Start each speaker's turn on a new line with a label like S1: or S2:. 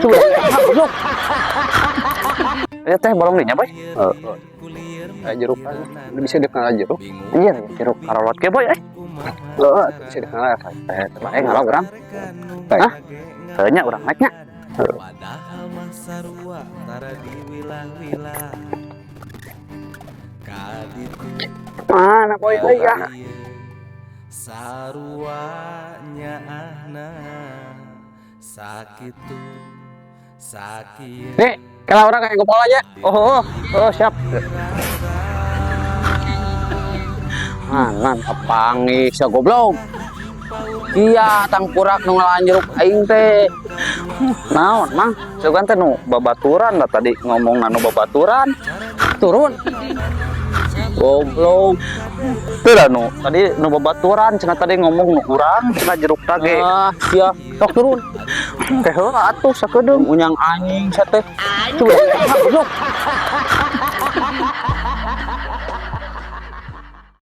S1: Coba goblok. Ya teh bolong dinya, Boy.
S2: Heeh. Aya jeruk kan. Bisa dikenal jeruk.
S1: Iya, jeruk karolot ge, Boy, eh.
S2: Heeh, bisa dikenal.
S1: Eh, teh ngalah urang.
S2: Hah?
S1: Heuh nya urang naiknya.
S3: Padahal mah sarua tara diwilah-wilah kaditu.
S1: Mana, Boy, euy ya?
S3: Sarua nyaahna sakitu sakieu.
S2: Nih, kalau orang kayak gopol aja.
S1: Oh, siap.
S2: Mana kapanggih sia goblok. Iya, tangkurak nu ngalahan jeruk aing teh.
S1: Naon, Mang? Sugan teh nu babaturan lah tadi ngomong nu babaturan.
S2: Turun. Goblok.
S1: Teu lah nu tadi nu babaturan cenah tadi ngomong nu urang cenah jeruk tage.
S2: Ah, sia, sok turun.
S1: Teh heula atuh sakedeung.
S2: Unyang anjing sia teh. Coba, goblok.